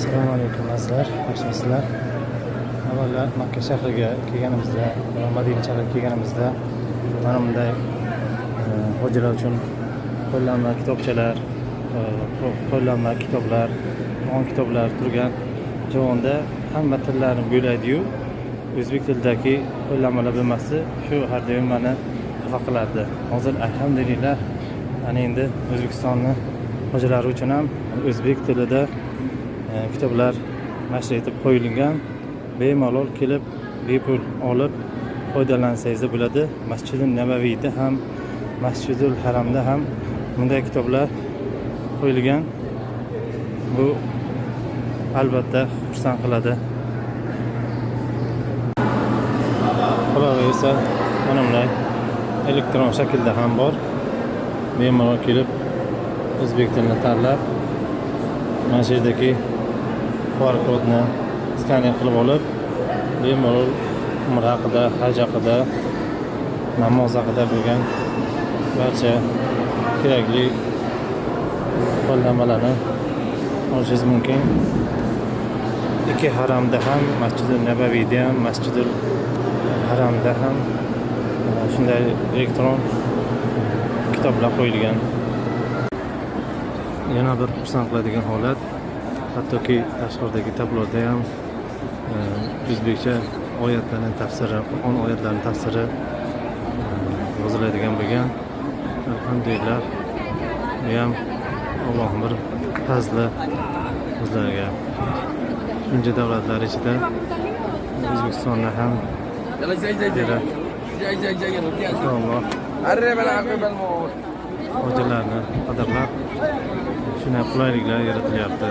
Assalomu alaykum, azizlar, yaxshimisizlar? Avvallar Makka shahriga kelganimizda va Madina shahriga kelganimizda mana bunday hojilar uchun qo'llanma kitobchalar, qo'llanma kitoblar, Qur'on kitoblar turgan javonda hamma tillarni bo'laydiyu, o'zbek tilidagi qo'llanmalar bo'lmasdi. Shu har doim mani xafa qilardi. Hozir, alhamdulillah, ana endi O'zbekistonni hojilari uchun ham o'zbek tilida kitoblar nashr etib qo'yilgan. Bemalol kelib, bepul olib foydalansangiz bo'ladi. Masjidi Nabaviyda ham, Masjidul Haramda ham bunday kitoblar qo'yilgan. Bu albatta xursand qiladi. Qolaversa, mana bunday elektron shaklda ham bor. Bemalol kelib, o'zbek tilini tanlab, mana shu yerdagi QR kodni skaner qilib olib, bemalol umra haqida, haj haqida, namoz haqida bo'lgan barcha kerakli qo'llanmalarni olishingiz mumkin. Ikki haramda ham, Masjidi Nabaviyda ham, Masjidil Haramda ham shunday elektron kitoblar qo'yilgan. Yana bir xursand qiladigan holat, hattoki tashqaridagi tabloda ham o'zbekcha oyatlarning tafsiri, Qur'on oyatlarining tafsiri yoziladigan bo'lgan. Alhamdulillah, bu ham Allohning bir fazli bizlarga. Shuncha davlatlar ichida O'zbekistonni ham inshaalloh hojilarni qadrlab, shunday qulayliklar yaratilyapti.